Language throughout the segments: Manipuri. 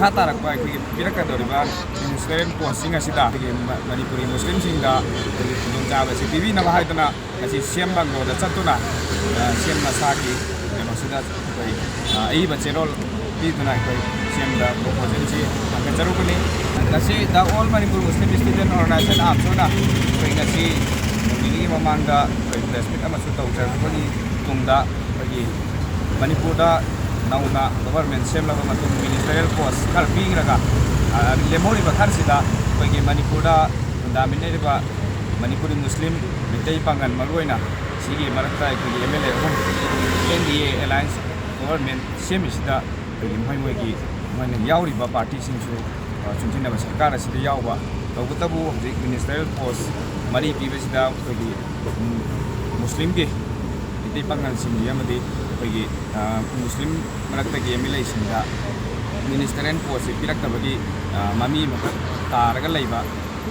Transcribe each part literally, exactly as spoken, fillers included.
ꯃꯈꯥ ꯇꯥꯔꯛꯄ ꯑꯩꯈꯣꯏꯒꯤ ꯄꯤꯔꯛꯀꯗꯧꯔꯤꯕ ꯃꯤꯅꯤꯁꯇꯔꯤꯌꯦꯜ ꯄꯣꯁꯁꯤꯡ ꯑꯁꯤꯗ ꯑꯩꯈꯣꯏꯒꯤ ꯃ-, ꯃꯅꯤꯄꯨꯔꯤ ꯃꯨꯁꯂꯤꯝꯁꯤꯡꯗ ꯑꯩꯈꯣꯏꯒꯤ ꯈꯨꯗꯣꯡꯆꯥꯕ ꯑꯁꯤ ꯄꯤꯕꯤꯅꯕ ꯍꯥꯏꯗꯨꯅ ꯉꯁꯤ ꯁꯤ ꯑꯦꯝ ꯕꯪꯒ꯭ꯂꯣꯗ ꯆꯠꯇꯨꯅ, ꯑ, ꯁꯤ ꯑꯦꯝ ꯃꯁꯥꯒꯤ ꯀꯩꯅꯣꯁꯤꯗ ꯑꯩꯈꯣꯏ, ꯑ, ꯑꯏꯕ ꯆꯦꯔꯣꯜ ꯄꯤꯗꯨꯅ ꯑꯩꯈꯣꯏ ꯁꯤ ꯑꯦꯝꯗ ꯄ꯭ꯔꯣꯄꯣꯖꯦꯜꯁꯤ ꯊꯥꯡꯒꯠꯆꯔꯨꯕꯅꯤ꯫ ꯉꯁꯤ The All Manipur Muslim Student Organisation, ꯑꯥꯞꯁꯨꯅ ꯑꯩꯈꯣꯏ ꯉꯁꯤ ꯅꯣꯡ ꯅꯤꯅꯤꯒꯤ ꯃꯃꯥꯡꯗ ꯑꯩꯈꯣꯏ ꯄ꯭ꯔꯦꯁ ꯃꯤꯠ ꯑꯃꯁꯨ ꯇꯧꯖꯔꯛꯄꯒꯤ ꯇꯨꯡꯗ ꯑꯩꯈꯣꯏꯒꯤ ꯃꯅꯤꯄꯨꯔꯗ ꯅꯧꯅ ꯒꯣꯚꯔꯟꯃꯦꯟ ꯁꯦꯝꯂꯕ ꯃꯇꯨꯡ ꯃꯤꯅꯤꯁꯇꯔꯤꯌꯦꯜ ꯄꯣꯁ ꯈꯔ ꯄꯤꯈ꯭ꯔꯒ, ꯑ, ꯂꯦꯝꯍꯧꯔꯤꯕ ꯈꯔꯁꯤꯗ ꯑꯩꯈꯣꯏꯒꯤ ꯃꯅꯤꯄꯨꯔꯗ ꯈꯨꯟꯗꯥꯃꯤꯟꯅꯔꯤꯕ ꯃꯅꯤꯄꯨꯔꯤ ꯃꯨꯁꯂꯤꯝ, ꯃꯩꯇꯩ ꯄꯥꯉꯜ ꯃꯔꯨꯑꯣꯏꯅ ꯁꯤꯒꯤ ꯃꯔꯛꯇ ꯑꯩꯈꯣꯏꯒꯤ ꯑꯦꯝ ꯑꯦꯜ ꯑꯦ ꯑꯍꯨꯝ ꯑꯦꯟ ꯗꯤ ꯑꯦ ꯑꯦꯂꯥꯏꯟꯁ ꯒꯣꯚꯔꯟꯃꯦꯟ ꯁꯦꯝꯃꯤꯁꯤꯗ ꯑꯩꯈꯣꯏꯒꯤ ꯃꯣꯏ ꯃꯣꯏꯒꯤ ꯃꯣꯏꯅ ꯌꯥꯎꯔꯤꯕ ꯄꯥꯔꯇꯤꯁꯤꯡꯁꯨ, ꯑ, ꯆꯨꯡꯁꯤꯟꯅꯕ ꯁꯔꯀꯥꯔ ꯑꯁꯤꯗ ꯌꯥꯎꯕ꯫ ꯇꯧꯕꯇꯕꯨ ꯍꯧꯖꯤꯛ ꯃꯤꯅꯤꯁꯇꯔꯤꯌꯦꯜ ꯄꯣꯁ ꯃꯔꯤ ꯄꯤꯕꯁꯤꯗ ꯑꯩꯈꯣꯏꯒꯤ, ꯎꯝ, ꯃꯨꯁꯂꯤꯝꯒꯤ ꯃꯩꯇꯩ ꯄꯥꯉꯜꯁꯤꯡꯒꯤ ꯑꯃꯗꯤ ꯑꯩꯈꯣꯏꯒꯤ, ꯑ, ꯃꯨꯁꯂꯤꯝ ꯃꯔꯛꯇꯒꯤ ꯑꯦꯝ ꯑꯦꯜ ꯑꯦꯁꯤꯡꯗ ꯃꯤꯅꯤꯁꯇꯔꯤꯌꯦꯜ ꯄꯣꯁꯁꯤ ꯄꯤꯔꯛꯇꯕꯒꯤ, ꯑ, ꯃꯃꯤ ꯑꯃꯈꯛ ꯇꯥꯔꯒ ꯂꯩꯕ꯫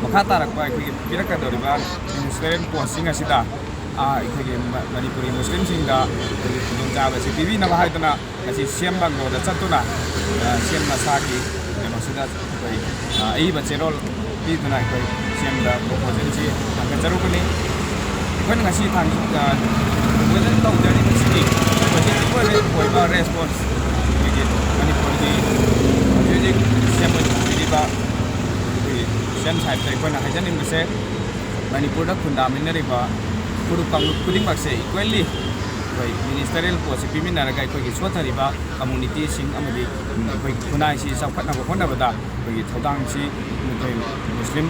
ꯃꯈꯥ ꯇꯥꯔꯛꯄ ꯑꯩꯈꯣꯏꯒꯤ ꯄꯤꯔꯛꯀꯗꯧꯔꯤꯕ ꯃꯤꯅꯤꯁꯇꯔꯤꯌꯦꯜ ꯄꯣꯁꯁꯤꯡ ꯑꯁꯤꯗ, ꯑ, ꯑꯩꯈꯣꯏꯒꯤ ꯃ-, ꯃꯅꯤꯄꯨꯔꯤ ꯃꯨꯁꯂꯤꯝꯁꯤꯡꯗ ꯑꯩꯈꯣꯏꯒꯤ ꯈꯨꯗꯣꯡꯆꯥꯕ ꯑꯁꯤ ꯄꯤꯕꯤꯅꯕ ꯍꯥꯏꯗꯨꯅ ꯉꯁꯤ ꯁꯤ ꯑꯦꯝ ꯕꯪꯒ꯭ꯂꯣꯗ ꯆꯠꯇꯨꯅ, ꯑ, ꯁꯤ ꯑꯦꯝ ꯃꯁꯥꯒꯤ ꯀꯩꯅꯣꯁꯤꯗ ꯑꯩꯈꯣꯏ, ꯑ, ꯑꯏꯕ ꯆꯦꯔꯣꯜ ꯄꯤꯗꯨꯅ ꯑꯩꯈꯣꯏ ꯁꯤ ꯑꯦꯝꯗ ꯄ꯭ꯔꯣꯄꯣꯖꯦꯜꯁꯤ ꯊꯥꯡꯒꯠꯆꯔꯨꯕꯅꯤ꯫ ꯑꯩꯈꯣꯏꯅ ꯉꯁꯤ ꯊꯥꯡ-, ꯑ, ꯄ꯭ꯔꯣꯄꯣꯖꯦꯜ ꯇꯧꯖꯔꯤꯕꯁꯤꯗꯤ ꯄꯣꯖꯤꯇꯤꯚ ꯑꯣꯏꯕ ꯔꯦꯁꯄꯣꯟꯁ ꯑꯩꯈꯣꯏꯒꯤ ꯃꯅꯤꯄꯨꯔꯒꯤ ꯍꯧꯖꯤꯛ ꯍꯧꯖꯤꯛ ꯁꯤ ꯑꯦꯝ ꯑꯣꯏꯅ ꯄꯨꯕꯤꯔꯤꯕ ꯑꯩꯈꯣꯏꯒꯤ ꯁꯤ ꯑꯦꯝ ꯁꯥꯍꯦꯕꯇ ꯑꯩꯈꯣꯏꯅ ꯍꯥꯏꯖꯅꯤꯡꯕꯁꯦ, ꯃꯅꯤꯄꯨꯔꯗ ꯈꯨꯟꯗꯥꯃꯤꯟꯅꯔꯤꯕ ꯐꯨꯔꯨꯞ ꯀꯥꯡꯂꯨꯞ ꯈꯨꯗꯤꯡꯃꯛꯁꯦ equally ꯑꯩꯈꯣꯏ ꯃꯤꯅꯤꯁꯇꯔꯤꯌꯦꯜ ꯄꯣꯁꯁꯦ ꯄꯤꯃꯤꯟꯅꯔꯒ ꯑꯩꯈꯣꯏꯒꯤ ꯁꯣꯠꯊꯔꯤꯕ ꯀꯝꯃꯨꯅꯤꯇꯤꯁꯤꯡ ꯑꯃꯗꯤ ꯑꯩꯈꯣꯏ ꯈꯨꯟꯅꯥꯏꯁꯤ ꯆꯥꯎꯈꯠꯅꯕ ꯍꯣꯠꯅꯕꯗ ꯑꯩꯈꯣꯏꯒꯤ ꯊꯧꯗꯥꯡꯁꯤ ꯑꯩꯈꯣꯏ ꯃꯨꯁꯂꯤꯝ,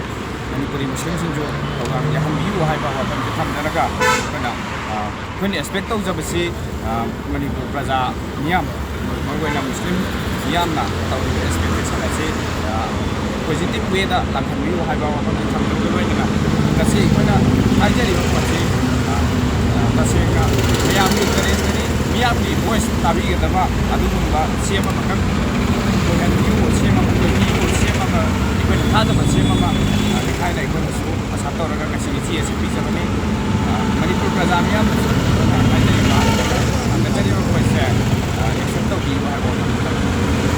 ꯃꯅꯤꯄꯨꯔꯤ ꯃꯨꯁꯂꯤꯝꯁꯤꯡꯁꯨ ꯊꯧꯗꯥꯡ ꯌꯥꯍꯟꯕꯤꯌꯨ ꯍꯥꯏꯕ ꯋꯥꯐꯝꯁꯤ ꯊꯝꯖꯔꯒ ꯑꯩꯈꯣꯏꯅ, ꯑ, ꯑꯩꯈꯣꯏꯅ ꯑꯦꯛꯁꯄꯦꯛ ꯇꯧꯖꯕꯁꯤ, ꯑ, ꯃꯅꯤꯄꯨꯔ ꯄ꯭ꯔꯖꯥ ꯃꯤꯌꯥꯝ, ꯃꯔꯨꯑꯣꯏꯅ ꯃꯨꯁꯂꯤꯝ ꯃꯤꯌꯥꯝꯅ ꯇꯧꯔꯤꯕ ꯑꯦꯛꯁꯄꯦꯛꯇꯦꯁꯟ ꯑꯁꯤ, ꯑ, ꯄꯣꯖꯤꯇꯤꯚ ꯋꯦꯗ ꯂꯥꯛꯍꯟꯕꯤꯌꯨ ꯍꯥꯏꯕ ꯋꯥꯐꯝꯁꯤ ꯊꯝꯖꯕꯒ ꯂꯣꯏꯅꯅ ꯉꯁꯤ ꯑꯩꯈꯣꯏꯅ ꯍꯥꯏꯖꯔꯤꯕ ꯄꯣꯠꯁꯤ, ꯑ, ꯑ, ꯇꯁꯦꯡꯅ ꯃꯌꯥꯝꯒꯤ ꯏꯟꯇꯔꯦꯁꯇꯅꯤ, ꯃꯤꯌꯥꯝꯒꯤ ꯚꯣꯏꯁ ꯇꯥꯕꯤꯒꯗꯕ ꯑꯗꯨꯒꯨꯝꯕ ꯁꯤ ꯑꯦꯝ ꯑꯃꯈꯛ ꯑꯣꯏꯍꯟꯕꯤꯌꯨ, ꯁꯤ ꯑꯦꯝ ꯑꯃ ꯑꯣꯏꯕꯤꯌꯨ, ꯁꯤ ꯑꯦꯝ ꯑꯃ ꯑꯩꯈꯣꯏꯅ ꯊꯥꯖꯕ ꯁꯤ ꯑꯦꯝ ꯑꯃ, ꯑ, ꯍꯥꯏꯅ ꯑꯩꯈꯣꯏꯅꯁꯨ ꯑꯁꯥ ꯇꯧꯔꯒ ꯉꯁꯤꯒꯤ ꯆꯦ ꯑꯁꯤ ꯄꯤꯖꯕꯅꯤ꯫ ꯑ, ꯃꯅꯤꯄꯨꯔ ꯄ꯭ꯔꯖꯥ ꯃꯤꯌꯥꯝꯅꯁꯨ ꯍꯥꯏꯖꯔꯤꯕ, ꯊꯥꯡꯒꯠꯆꯔꯤꯕ ꯄꯣꯠꯁꯦ, ꯑ, ꯑꯦꯛꯁꯦꯞ ꯇꯧꯕꯤꯌꯨ ꯍꯥꯏꯕ ꯋꯥꯐꯝꯁꯤ ꯊꯝꯖꯒꯦ꯫